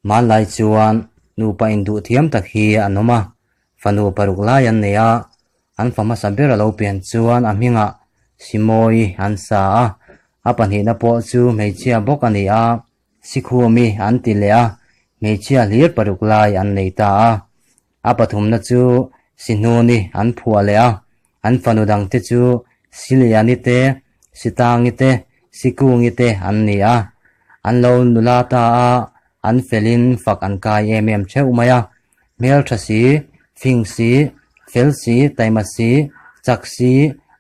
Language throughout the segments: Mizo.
Hmanlai chuan nupa induh thiam tak hi an awm a, fanu paruk lai an nei a, an fa hmasa ber a lo pian chuan a hmingah Simawi an sa a, a pahnihna pawh chu hmeichhia bawk a ni a, Sikhumi an ti leh a, hmeichhia hlir paruk lai an nei ta a. A pathumna chu Sihnuni an phuah leh a, an fanu dangte chu Siliani te, Sitangi te, Sikungi te an ni a. An lo nula ta a, an felin fak an kai em em theuh mai a. Hmeltha si, fing si, fel si, taima si, chak si,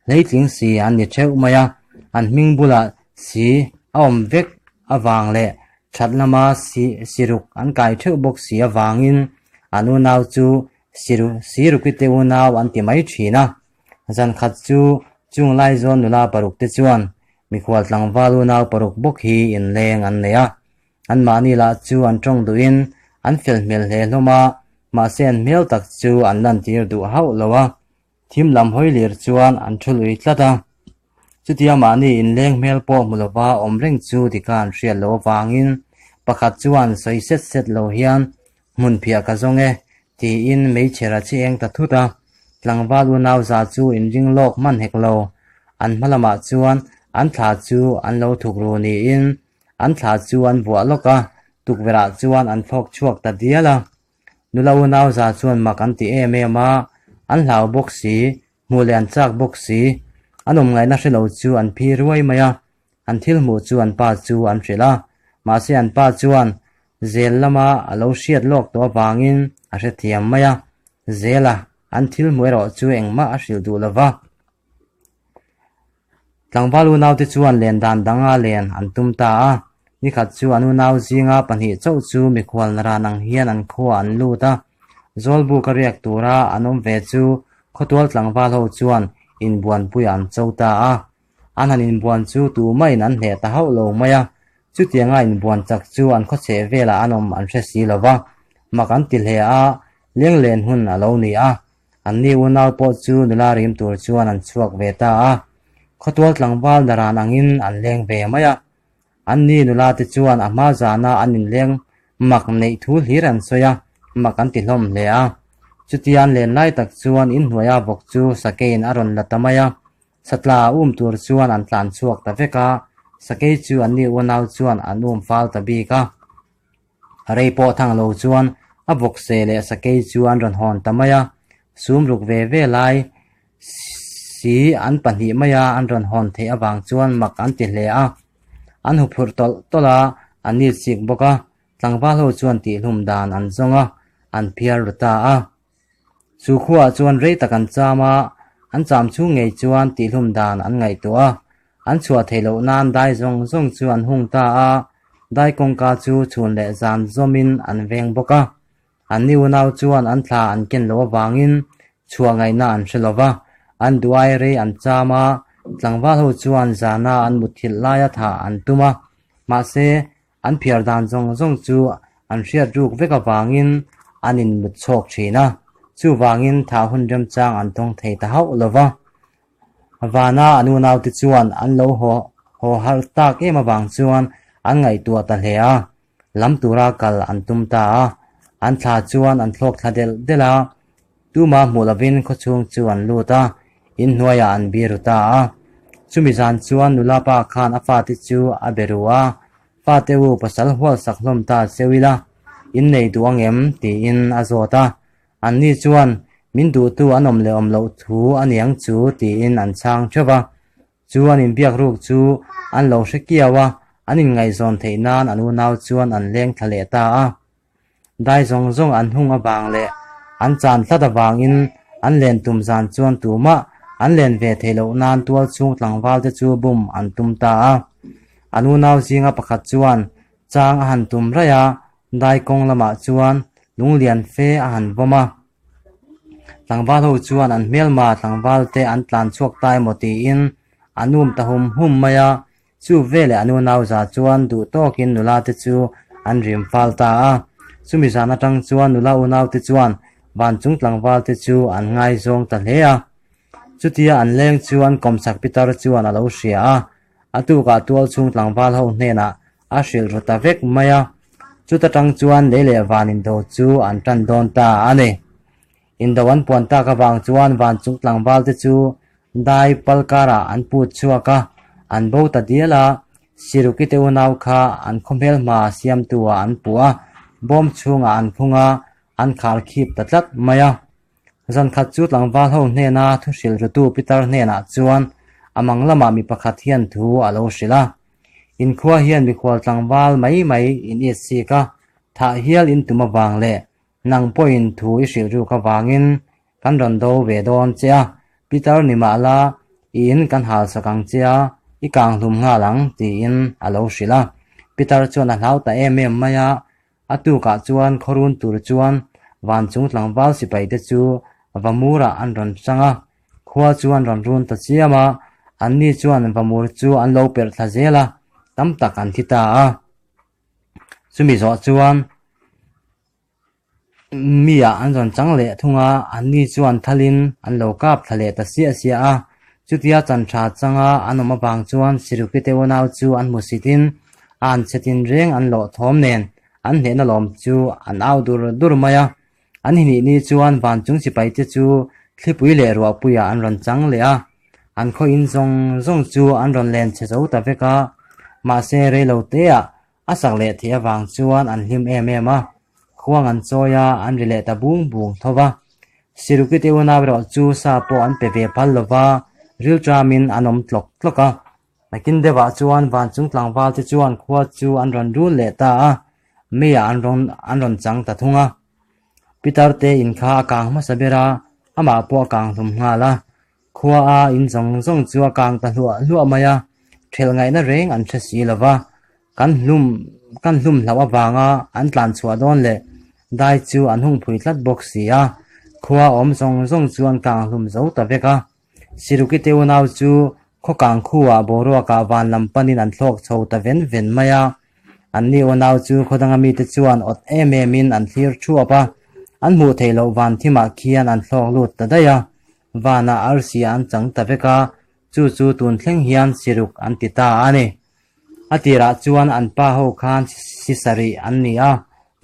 hleitling si an ni theuh mai a. An hming bulah si a awm vek avang leh That lama si siruk an kai theuh bawk si avangin an unau chu siru sirukite unau an ti mai thin a. Zan khat chu chung Laizawn nula paruk te chuan mikhual tlangval unau paruk bawk hi inleng an nei a. Anmahni lah chu an tawng duhin an fel hmel hle hlawm a, mahse an hmel tak chu an lantir duh hauh lo a. Thim lam hawi lir chuan an thu lui tlat a. Chutia mahni inleng hmel pawh hmu lova awm reng chu dika an hriat loh avangin pakhat chuan sawi set set lo hian hmun phiah ka zawng e tiin meichher a chi eng ta thut a. Tlangval unau za chu inring lawk hman hek lo. An hma lamah chuan an thla chu an lo thuk ru niin an thla chu an vuah lawk a, tukverhah chuan an thlawk chhuak ta dial a. Nula unau za chuan mak an ti em em a, an hlau bawk si, hmuh leh an chak bawk si. An awm ngaihna hre lo chu an phi ruai mai a, an thil hmuh chu an pa chu an hrilh a. Mahse an pa chuan zel lama a lo hriat lawk tawh avangin a hrethiam mai a, zela an thil hmuh erawh chu engmah a hrilh duh lo va. Tlangval unaute chuan len dan danga len an tum ta a, nikhat chu an unau zinga pahnih chauh chu mikhual naran ang hian an khuaah an lut a, Zawlbuk a riak tura an awm ve chu khawtual tlangval ho chuan inbuanpuiah an cho ta a, an han inbuan chu tumahin an hneh ta hauh lo mai a, chutianga inbuan chak chu an khawchheh velah an awm an hre si lo va, mak an ti hle a, lenglen hun a lo ni a. Anni unau pawh chu nula rim tur chuan an chhuak ve ta a, khawtual tlangval daran angin an leng ve mai a. Anni nula te chuan a hma zana an inleng mak neih thu hlir an sawi a, mak an ti hlawm hle a. Chutia an len lai tak chuan inhnuaia vawk chu sakeiin a rawn la ta mai a, satla um tur chuan an tlan chhuak ta vek a, sakei chu anni unau chuan an um fal ta bik a. Rei pawh thang lo chuan a vawkse leh sakei chu an rawn hawn ta mai a, sum ruk ve ve lai si an pahnih maia an rawn hawn theih avang chuan mak an ti hle a. An huphurh tawlh tawlh a, an nit chik bawk a, tlangval ho chuan tihhlum dan an zawng a, an phiar ru ta a. Chu khuaah chuan rei tak an cham a, an cham chhung ngei chuan tihhlum dan an ngaihtuah a, an chhuah theih loh nan dai zawng zawng chu an hung ta a, dai kawngka chu chhun leh zan zawmin an veng bawk a. An ni unau chuan an thla an ken loh avangin chhuah ngaihna an hre lo va, an duai rei an cham a, tlangval ho chuan zana an mutthilh laia thah an tum a, mahse An phiar dan zawng zawng chu an hriat ruk vek avangin an inmut chhawk thin a, chuvangin thah hun remchang an tawng thei ta hauh lo va. Vana an unaute chuan an lo haw haw harh tak em avang chuan an ngaihtuah ta hle a, lam tura kal an tum ta a. An thla chuan an thlawk thla delh delh a, Tuma hmuh lovin khawchhung chu an lut a, inhnuaiah an biru ta a. Chumi zan chuan nula pa khan a fate chu a be ru a, Fate u, pasal hual sak hlawm ta cheu ila, innei duh ang em? tiin a zawt a. Anni chuan, Min duhtu an awm leh awm loh thu a niang chu, tiin an chhang theuh va. Chu an inbiak ruk chu an lo hre kiau a, an inngaihzawn theih nan an unau chuan an leng thla leh ta a. Dai zawng zawng an hung avang leh an chan tlat avangin an len tum zan chuan tumah an len ve theih loh nan tual chhung tlangval te chu bum an tum ta a. An unau zinga pakhat chuan chang a han tum raih a, dai kawng lamah chuan lunglian fe a han vawm a. Tlangval ho chuan an hmelma tlangval te an tlan chhuak ta emaw tiin an um ta hum hum mai a, Chu veleh an unau za chuan duh tawkin nula te chu an rim fal ta a. Chumi zan atang chuan nula unau te chuan van chung tlangval te chu an ngaizawng ta hle a. Chutia an leng chu an kawmchak pitar chuan a lo hria a, a tukah tual chhung tlangval ho hnenah a hrilh ru ta vek mai a. Chuta tang chuan lei leh van indo chu an tan dawn ta a ni. Indo an puan tak avang chuan van chung tlangval te chu dai pal karah an put chhuak a, an bo ta dial a, Siruki te unau kha an khaw hmelhma siamtu ah an puh a, bawm chhungah an khung a, an khar khip ta tlat mai a. Zan khat chu tlangval ho hnena thu hrilh rutu Peter hnenah chuan a mang lamah mi pakhat hian thu a lo hrilh a. Inkhua hian mikhual tlangval mai mai in it sik a, thah hial in tum avang leh nang pawhin thu i hrilh ruk avangin kan rawn do ve dawn che a, Peter ni mah la i in kan hal sak ang che a, i kang hlum nghal ang tiin a lo hrilh a. Peter chuan a hlau ta em em mai a, A tukah chuan khawrun tur chuan van chung tlangval sipai te chu Vamurah an rawn chang a, khua chu an rawn run ta chiam a, anni chuan Vamur chu an lo perh thla zel a, tam tak an thi ta a. Chumi zawh chuan mi-ah an rawn chang leh thung a, anni chuan thalin an lo kap thla leh ta siah siah a. Chutia chan tha changa an awm avang chuan Siruki te unau chu an hmusitin an che tinreng an lawh thawm nen an hnehna lawm chu an au dur dur mai a. An hnih ni chuan van chung sipai te chu thlipui leh ruahpuiah an rawn chang leh a, an khaw in zawng zawng chu an rawn len chhe zo ta vek a, mahse reilo teah a sak leh theih avang chuan an hlim em em a, khuang an chawi a, an ri leh ta bung bung tho va. Siruki te unau erawh chu sa pawh an pe ve phal lo va, rilṭamin an awm tlawk tlawk a. Nakin deuhah chuan van chung tlangval te chuan khua chu an rawn rul leh ta a, meiah an rawn an rawn chang ta thung a. Pitar te in kha a kang hmasa ber a, amah pawh a kang hlum nghal a. Khua a in zawng zawng chu a kang ta hluah hluah mai a, ṭhelh ngaihna reng an hre si lo va. Kan hlum kan hlum hlauh avanga an tlan chhuah dawn leh dai chu an hung phui tlat bawk si a, khua awm zawng zawng chu an kang hlum zo ta vek a. Siruki te unau chu khaw kang khuah boruakah van lam panin an thlawk chho ta ven ven mai a. Anni unau chu khaw danga mite chuan awt em emin an thlir thuap a, an hmuh theih loh van thimah khian an thlawk lut ta daih a. Vanah arsi an chang ta vek a, chu chu tun thleng hian Siruk an ti ta a ni. A tirah chuan an pa ho khan si sarih an ni a,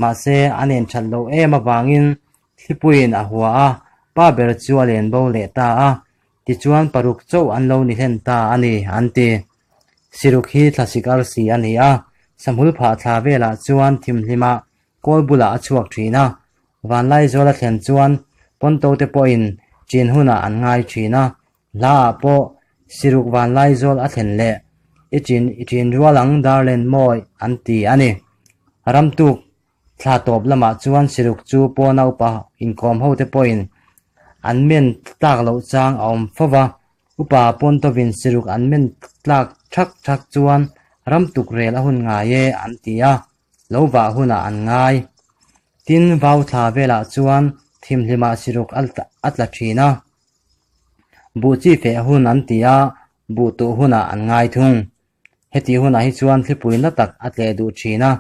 mahse an enthat loh em avangin Thlipuiin a hua a, pa ber chu a len bo leh ta a, tichuan paruk chauh an lo ni hlen ta a ni, an ti. Siruk hi thlasik arsi a ni a, sahmul phah thla velah chuan thimhlimah kawl bulah a chhuak thin a, vanlaizawl a thlen chuan pawnto te pawhin chin hunah an ngai thin a, hlaah pawh siruk vanlaizawl a thlen leh i chin i chin rual ang darlen mawi an ti a ni. Ramtuk Thla tawp lamah chuan Siruk chu pawna upa inkawm ho te pawhin an men tlak loh chang a awm fo va, upa pawn tawvin Siruk an men tlak thak thak chuan ram tuk rel a hun ngai e an ti a, lo vah hunah an ngai. Tin, vau thla velah chuan thimhlimah Siruk a tla thin a, buh chi feh hun an ti a, buh tuh hunah an ngai thung. Heti hunah hi chuan thlipui na tak a tleh duh thin a,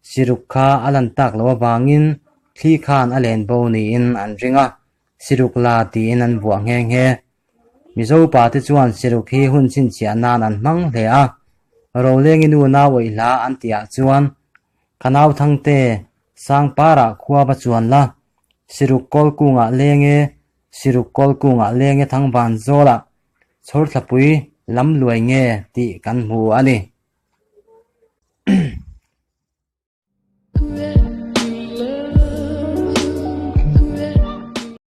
siruk kha a lan tak loh avangin thli khan a len bo niin an ring a, siruk la tiin an vuah nghe nghe. Mizo pa te chuan siruk hi hun chhinchhiah nan an hmang hle a, Rolengi nu nau awih hla an tihah chuan Ka nau Thangte, Sangparah khua va chuan la, siruk kawl kungah leng e, siruk kawl kungah leng e Thangvan zawlah Chhawrthlapui lam luai nge tih kan hmu a ni.